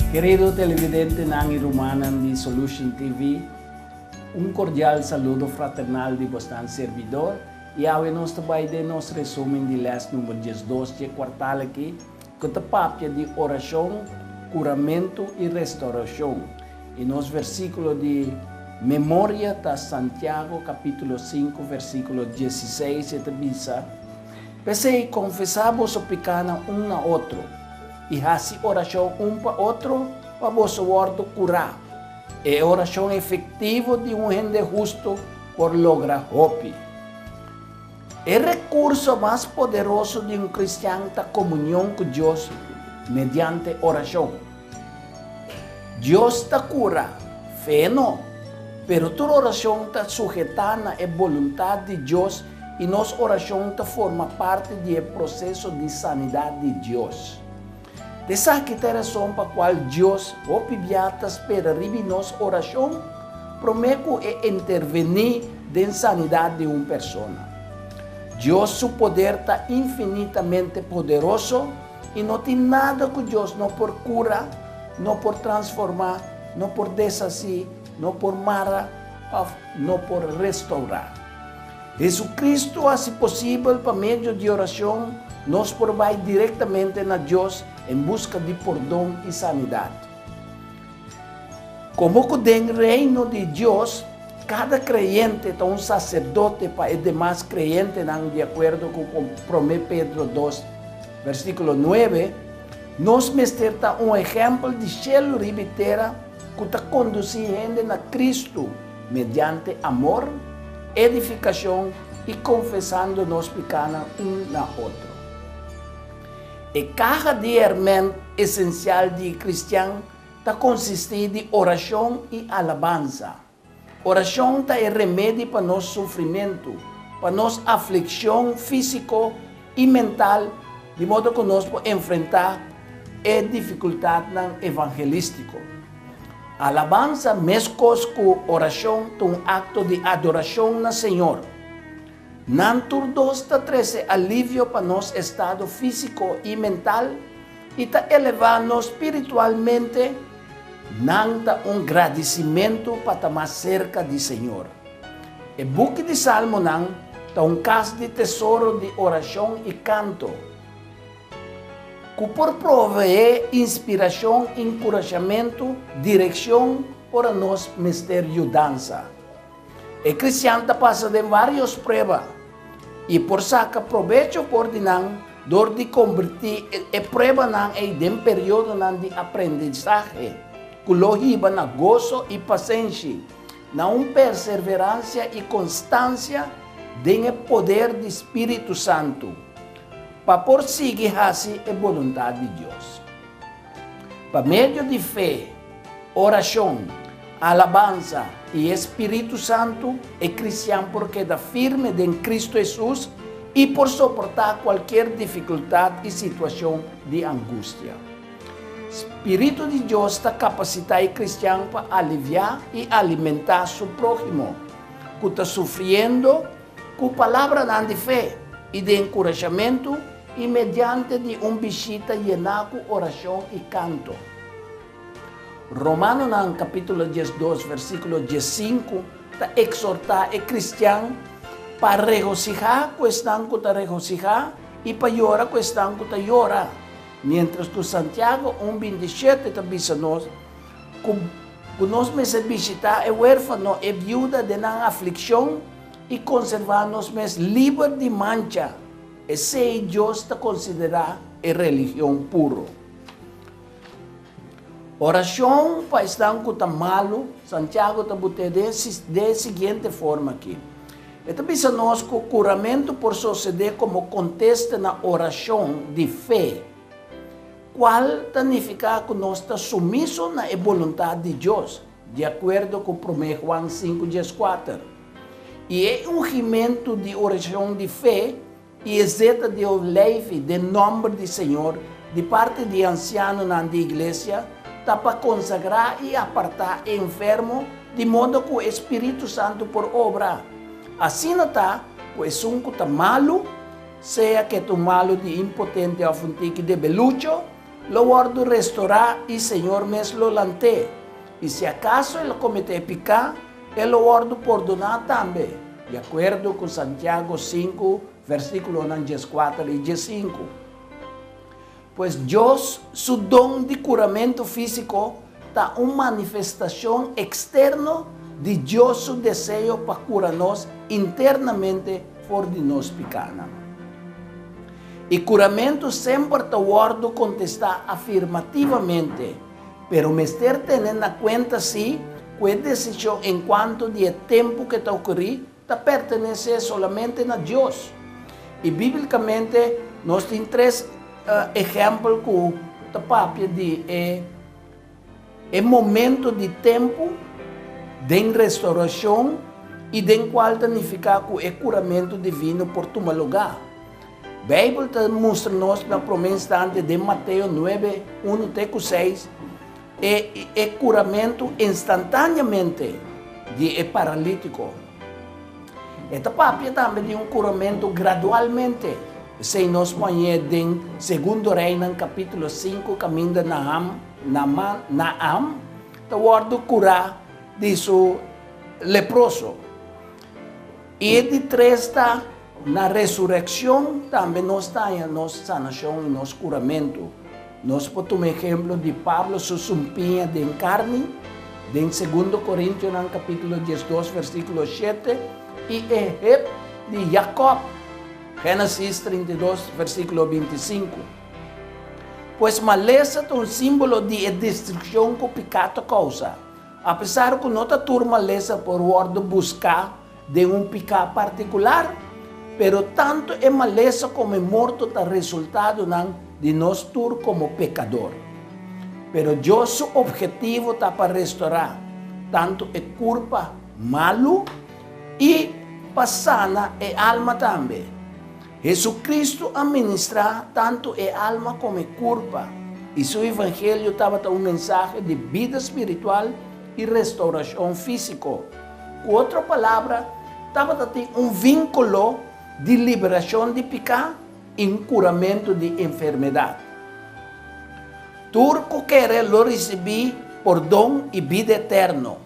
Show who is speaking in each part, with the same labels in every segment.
Speaker 1: Kerido televidentenan i rumannan di Solution TV, un kordial saludo fraternal di bosnan serbidor i awe nos ta bai den nos resumen di les number 12 dje kwartal aki ku ta papia di orashon, kuramentu i restaurashon. I nos versíkulo di memoria ta Santiago kapítulo 5 versíkulo 16 e ta bisa, P'esei konfesá boso pikánan un na otro, i hasi orashon un pa otro pa boso wòrdu kurá. E orashon efektivo di un hende hustu por logra hopi. E rekurso mas poderoso di un kristian ta komunion ku Dios mediante orashon. Dios ta kura, fe no, pero tur orashon ta suhetá na e boluntat di Dios i nos orashon ta forma parti di e proseso di sanidat di Dios. Esaki ta e rason pa kual Dios hopi bia ta spera riba nos orashon promé ku e intervení den sanidat di un persona. Dios su poder ta infinitamente poderoso i no tin nada ku Dios no por kura, no por transformá, no por deshasí, no por mara òf no por restourá. Hesucristo a hasi posibel pa medio di oracion nos por bai directamente na Dios en busca di pordon i sanidad. Como cu den Reino di Dios cada creyente ta un sacerdote pa e demas creyentenan di acuerdo cu Prome Pedro 2 versiculo 9, nos mester ta un ehempel di cielo riba e tera cu ta conduci hende na Cristo mediante amor, edifikashon i konfesando nos pikánan un na otro. E kaha di hèrmènt esensial di e kristian ta konsistí di orashon i alabansa. Orashon ta e remedi pa nos sufrimentu, pa nos aflikshon físiko i mental, di modo ku nos por enfrentá e difikultatnan evangelístiko. Alabansa, meskos ku orashon, ta un akto di adorashon na Señor. Nan tur dos ta trese alivio pa nos estado físiko i mental i ta elevá nos spiritualmente. Nan ta un gradisimentu pa ta mas serka di Señor. E buki di Salmonan ta un kas di tesoro di orashon i kanto, ku por proveé inspirashon, enkurashamentu, direkshon ora nos mester yudansa. E kristian ta pasa den vários prueba i por saka probecho for di nan dor di kombertí e pruebanan ei den periodonan di aprendisahe ku lo hiba na goso i pasenshi, na un perseveransia i konstansia den e poder di spiritu santu, pa por sigui hasi e boluntat di Dios. Pa medio di fe, orashon, alabansa i e spiritu santu, e kristian por keda firme den Kristu Hesus i por soportá kualkier difikultat i situashon di angustia. Spiritu di Dios ta kapasitá e kristian pa aliviá i alimentá su próhimo ku ta sufriendo ku palabranan di fe i di enkurashamentu i mediante di un bishita yená ku orashon i kanto. Romanonan kapítulo 12 versíkulo 15 ta eksortá e kristian pa regosihá ku esnan ku ta regosihá i pa yora ku esnan ku ta yora, miéntras ku Santiago 1 27 ta bisa nos ku ku nos mester bishitá e huérfano, e biuda den nan aflikshon i konservá nos mes liber di mancha. Esei Dios ta konsiderá e religion puro. Orashon pa esnan ku ta malu, Santiago ta but'é den e siguiente forma akí. E ta bisa nos ku kuramentu por sosodé komo kontesta na orashon di fe, kual ta nifiká ku nos ta sumiso na e boluntat di Dios, di akuerdo ku Promé Juan 5 14. I e ungimentu di orashon di fe i e zeta di oleifi den nòmber di Señor di parti di e ansianonan di iglesia ta pa konsagrá i apartá e enfermo di modo ku e Spiritu Santu por obra. Asina ta ku esun ku ta malu, sea ke ta un malu di impotente òf un tiki debelucho, lo wòrdu restorá i Señor mes lo lant'é. I si akaso el a kometé piká, e lo wòrdu pordoná tambe, di akuerdo ku Santiago sinku, versíkulonan dieskuater i diesinku. Pues Dios su don di kuramentu físiko ta un manifestashon eksterno di Dios su deseo pa kura nos internamente for di nos pikánan. I kuramentu semper ta wòrdu kontestá afirmativamente, pero mester tene na kuenta sí ku e desishon enkuanto di e tempu ke ta okurí ta pertenesé solamente na Dios. I bíblikamente nos tin tres ehèmpel ku ta papia di e e momento di tempu den restourashon i den kual ta nifiká ku e kuramentu divino por tuma lugá. Beibel ta mustra nos na promé instante den Mateo nuebe, unu te ku seis, E e kuramentu instantáneamente di e paralítiko. E ta papia tambe di un kuramentu gradualmente. Esei nos poñ'é den Segundo Reinan kapítulo sinku kaminda Naham, Naman, Naam ta wòrdu kurá di su leproso. I e di tres ta na resurekshon tambe nos ta haña nos sanashon i nos kuramentu. Nos por tuma ehemplo di Pablo su sumpiña den karni, den Segundo Korintionan kapítulo diesdos versíkulo shete, i e hep di Jakòb, Génesis 32 versíkulo 25. Pues malesa ta un símbolo di e destrukshon ku piká ta kousa. Apesar ku no ta tur malesa por wòrdu buská den un piká partikular, pero tantu e malesa komo e morto ta resultadonan di nos tur komo pekador. Pero Dios su ophetivo ta pa restorá tantu e kurpa malu i pa sana e alma tambe. Hesucristo a ministrá tantu e alma komo e kurpa, i su evangelio tabata un mensahe di bida spiritual i restourashon físiko. Ku otro palabra, tabata tin un vínkulo di liberashon di piká i un kuramentu di enfermedat. Tur ku kere lo risibí pordon i bida eterno.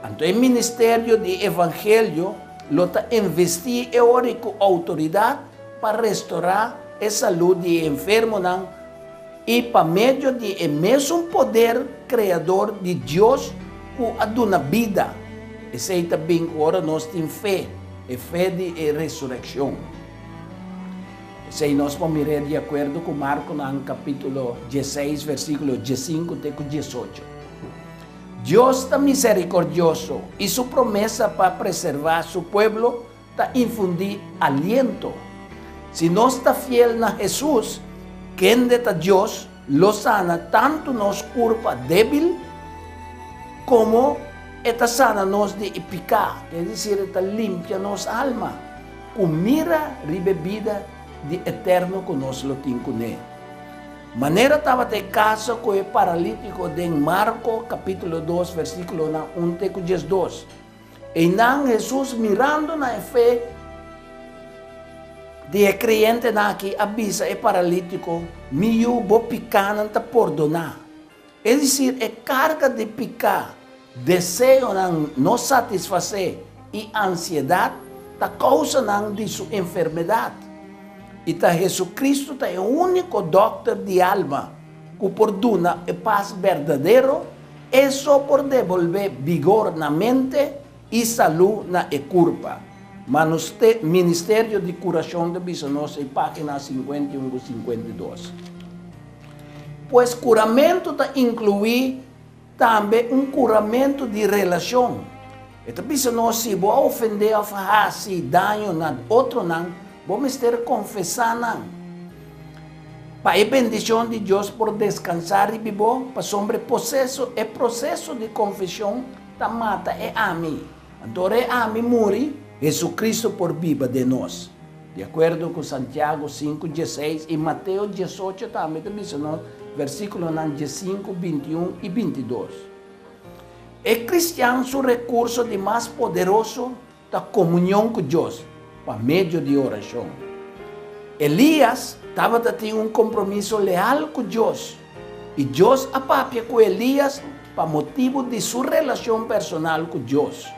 Speaker 1: Anto e ministerio di evangelio lo ta investí e ora i ku outoridat pa restorá e salú di e enfermonan i pa medio di e mesun poder kreador di Dios ku a duna bida. Esei ta bin ku ora nos tin fe, e fe di e resurekshon. Esei nos por mir'é di akuerdo ku Markonan kapítulo diesseis versíkulo diesinku te ku diesocho. Dios ta miserikordioso i su promesa pa preservá su pueblo ta infundí aliento. Si nos ta fiel na Hesus, kende ta Dios, lo sana tantu nos kurpa débil komo e ta sana nos di e piká, es desir e ta limpia nos alma ku mira riba e bida di eterno ku nos lo tin kuné. Manera tabata e kaso ku e paralítiko den Marko kapítulo dos versíkulonan un te ku diesdos. Einan Hesus mirando na e fe di e kreyentenan aki a bisa e paralítiko, Mi yu, bo pikánan ta pordoná. Es desir, e karga di piká, deseonan no satisfasé i ansiedat ta kousanan di su enfermedat. I ta Hesucristo ta e úniko dòkter di alma ku por duna e pas berdadero, e so por debolbé bigor na mente i salú na e kurpa. Ministerio di Kurashon ta bisa nos ei página 51 ku 52. Pues kuramentu ta inkluí tambe un kuramentu di relashon. E ta bisa nos si bo a ofendé òf a hasi daño na otronan, bo mester konfesá nan. Pa e bendishon di Dios por deskansá riba bo, pasobra e poseso e proseso di konfeshon ta mata e ami. Anto ora e ami muri, Hesucristo por biba den nos. Di akuerdo ku Santiago sinku dieseis i Mateo diesocho tambe ta bisa nos versíkulonan diesinku, bintiun i bintidos. E kristian su rekurso di mas poderoso ta komunion ku Dios pa medio di orashon. Elias tabata tin un kompromiso leal ku Dios, i Dios a papia ku Elias pa motibu di su relashon personal ku Dios.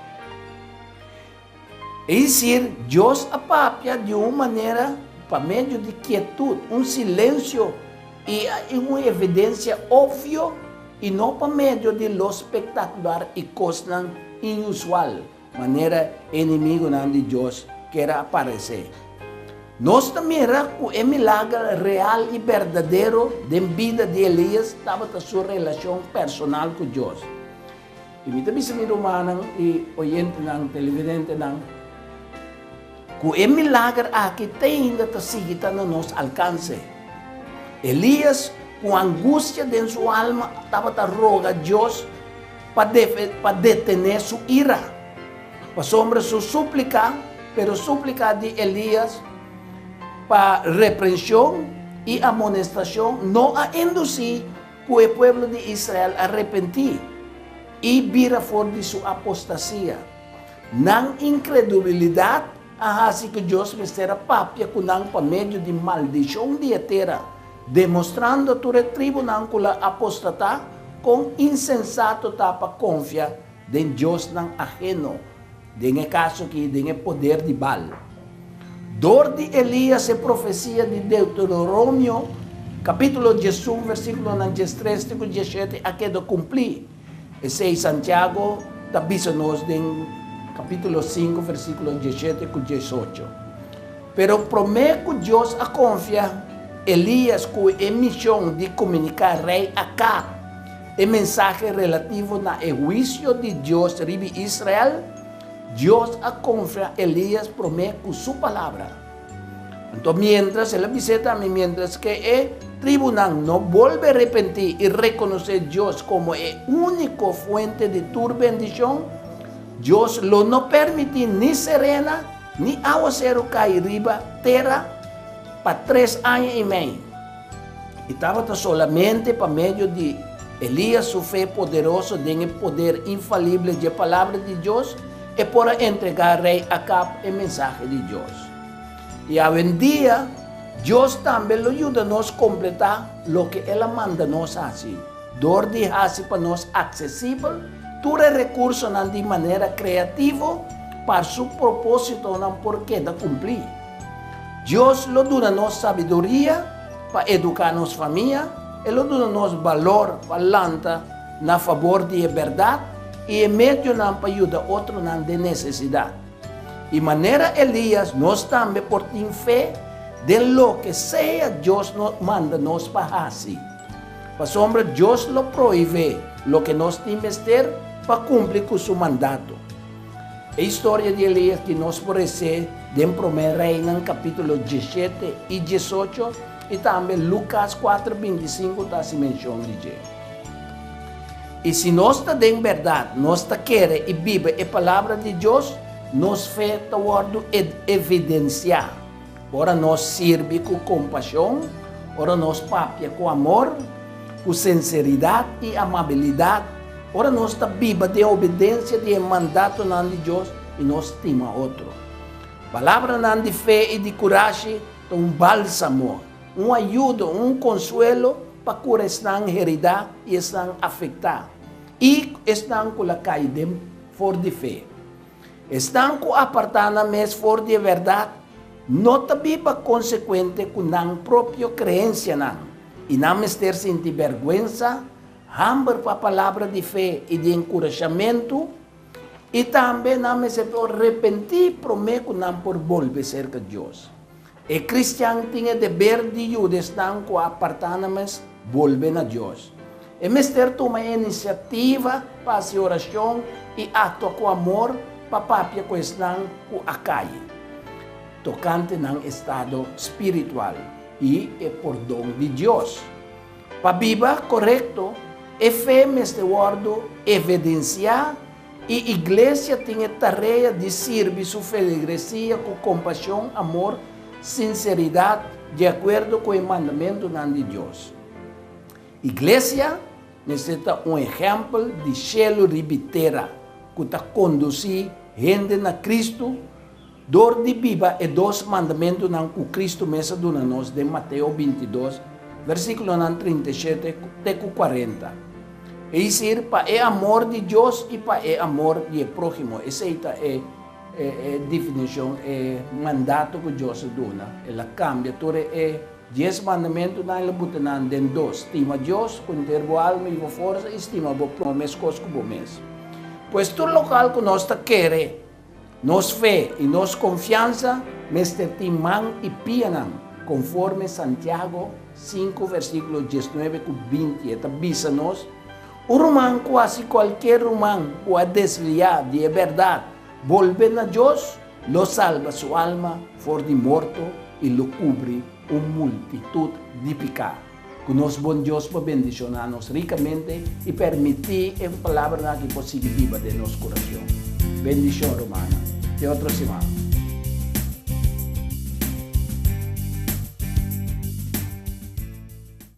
Speaker 1: Es desir, Dios a papia di un manera pa medio di kietut, un silensio i un evidensia opvio i no pa medio di lo spektakular i kosnan inusual, manera e enemigunan di Dios kier a aparesé. Nos ta mira ku e milager real i berdadero den bida di Elias tabata su relashon personal ku Dios. I mi ta bisa mi rumannan i oyentenan, televidentenan, ku e milager aki te ainda ta sigui ta na nos alkanse. Elias, ku angustia den su alma, tabata roga Dios pa pa detené su ira. Pasobra su súplika, pero súplika di Elias pa reprenshon i amonestashon no a indusí Ku e pueblo di Israel a repentí i bira for di su apostasia. Nan inkredubilidat a hasi ku Dios mester a papia ku nan pa medio di maldishon di e tera, demostrando tur e tribunan ku la apostatá kon insensato ta pa konfia den diosnan aheno, den e kaso akí den e poder di Baal. Dor di Elías e profesia di Deuteronomio kapítulo 11 versíkulonan 13 te ku 17 a keda kumplí. Esei Santiago ta bisa nos den kapítulo 5 versíkulo 17 ku 18. Pero promé ku Dios a konfia Elías ku e mishon di komuniká rei Akab e mensahe relativo na e huisio di Dios riba Israel, Dios a konfia Elías promé ku su palabra. Anto miéntras, el a bis'é tambe, miéntras ke e tribunan no bolbe repentí i rekonosé Dios komo e úniko fuente di tur bendishon, Dios lo no permití ni serena ni awaseru kai riba tera pa tres aña i mei. I tabata solamente pa medio di Elías su fe poderoso den e poder infalible dje Palabra di Dios e por a entregá Rei Akab e mensahe di Dios. I awendia, Dios tambe lo yuda nos kompletá loke el a manda nos hasi, dor di hasi pa nos aksesibel tur e rekursonan di manera kreativo pa su propósitonan por keda kumplí. Dios lo duna nos sabiduria pa eduká nos famia, e lo duna nos balor pa lanta na fabor di e bèrdat i e medionan pa yuda otronan den nesesidat. I manera Elias, nos tambe por tin fe den loke sea Dios no manda nos pa hasi. Pasobra Dios lo prohibé loke nos tin mester pa kumpli ku su mandato. E historia di Elias ki nos por resé den Promé Reinan kapítulo 17 i 18 i tambe Lukas 4, 25 ta hasi menshon di dje. I si nos ta den bèrdat, nos ta kere i biba e Palabra di Dios, nos fe ta wòrdu evidensiá ora nos sirbi ku kompashon, ora nos papia ku amor, ku sinseridat i amabilidat, Ora nos ta biba den obedensia di e mandatonan di Dios i nos stima otro. Palabranan di fe i di kurashi ta un bálsamo, un ayudo, un konsuelo pa kura esnan heridá i esnan afektá, i esnan ku la kai den for di fe. Esnan ku apartá nan mes for di e bèrdat no ta biba konsekuente ku nan propio kreensianan, i nan mester sinti bèrgwensa Hamber pa palabra di fe i di enkurashamentu, i tambe nan mester por repentí promé ku nan por bolbe serka Dios. E kristian tin e deber di yuda esnan ku a apartá nan mes bolbe na Dios. E mester tuma e inisiativa pa hasi orashon i aktua ku amor pa papia ku esnan ku a kai tokante nan estado spiritual i e pordon di Dios. Pa biba korekto, e fe mester wòrdu evidensiá i iglesia tin e tarea di sirbi su feligresia ku kompashon, amor, sinseridat, di akuerdo ku e mandamentunan di Dios. Iglesia mester ta un ehèmpel di shelu riba tera ku ta kondusí hende na Kristu. Dor di biba e dos mandamentunan ku Kristu mes a duna nos den Mateo 22, versíkulonan 37 te ku 40. Es desir, pa e amor di Dios i pa e amor di e próhimo. Esei ta e e definishon, e mandato ku Dios a duna. El a kambia tur e 10 mandamentunan, el a buta nan den dos: stima Dios ku henter bo alma i bo forsa i stima bo próhimo meskos ku bo mes. Pues tur lokal ku nos ta kere, nos fe i nos konfiansa mester tin man i pianan, konforme Santiago 5 versíkulo 19 ku 20 e ta bisa nos: Un ruman ku hasi kualker ruman ku a desviá di e bèrdat bolbe na Dios, lo salba su alma for di morto i lo kubri un multitut di piká. Ku nos bon Dios por bendishoná nos rikamente i permití e palabranan aki por sigui biba den nos kurason. Bendishon, rumannan. Te otro siman.